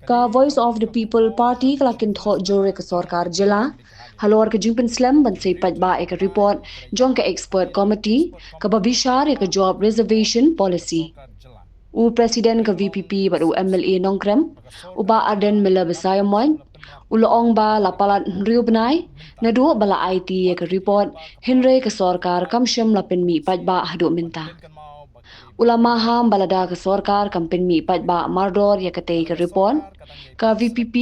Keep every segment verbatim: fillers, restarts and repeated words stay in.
Ka Voice of the People Party ka la kynthoh jur ïa ka sorkar jylla halor ka jingpynslem ban sei paidbah ïa ka report jong ka expert committee kaba bishar ïa ka job reservation policy. U President ka V P P bad u M L A Nongkrem, u Bah Ardent Miller Basaiawmoit, u la ong ba la palat hynriew bnai naduh ba la aiti ïa ka report, hynrei ka sorkar kam shym la pynmih paidbah haduh mynta. U la maham ba lada ka sorkar kam pynmih paidbah mardor ïa katei ka report, ka V P P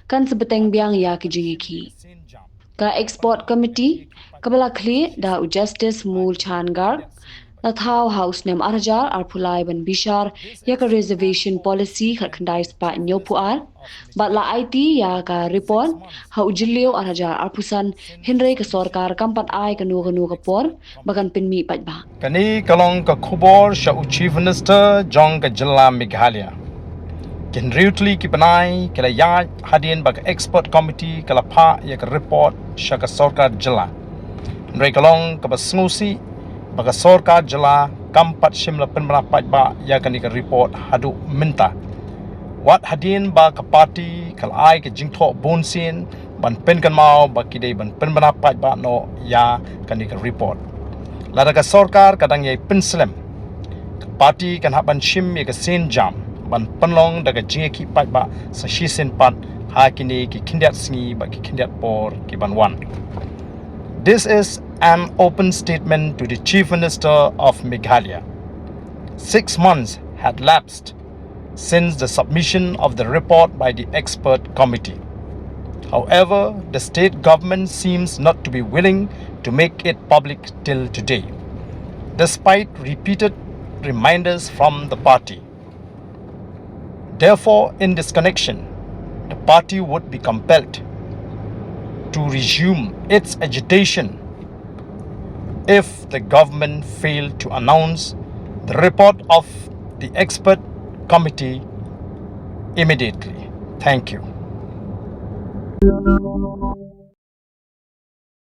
kan sa bteng biang ïa ka jingïakhih. Ka expert committee kaba la khlieh da u Justice Moolchand Garg la thaw ha u snem ar hajar arphew lai ban bishar ïa ka reservation policy khatkhyndai spah hynñiewphew ar, bad la aiti ïa ka report ha u Jylliew ar hajar arphew san, hynrei ka sorkar kam pat ai kano kano ka por ba kan pynmih paidbah. Kane ka long ka khubor sha u Chief Minister jong ka jylla Meghalaya. Ki hynriew tylli ki bnai ki la ïaid hadien ba ka expert committee ka la phah ïa ka report sha ka sorkar jylla. Hynrei ka long kaba sngewsih ba ka sorkar jylla kam pat shym la pynbna paidbah ïa kane ka report haduh mynta. Wat hadien ba ka party ka la ai ka jingthoh bunsien ban pynkynmaw ba ki dei ban pynbna paidbah noh ïa kane ka report. Lada ka sorkar ka dang ïai pynslem, ka party kan hap ban shim ïa ka sienjam ban pynlong da ka jingïakhih paidbah sa shisien pat ha kine ki khyndiat sngi bad ki khyndiat por ki ban wan. This is an open statement to the Chief Minister of Meghalaya. Six months had lapsed since the submission of the report by the expert committee. However, the state government seems not to be willing to make it public till today, despite repeated reminders from the party. Therefore, in this connection, the party would be compelled to resume its agitation if the government failed to announce the report of the expert committee immediately. Thank you.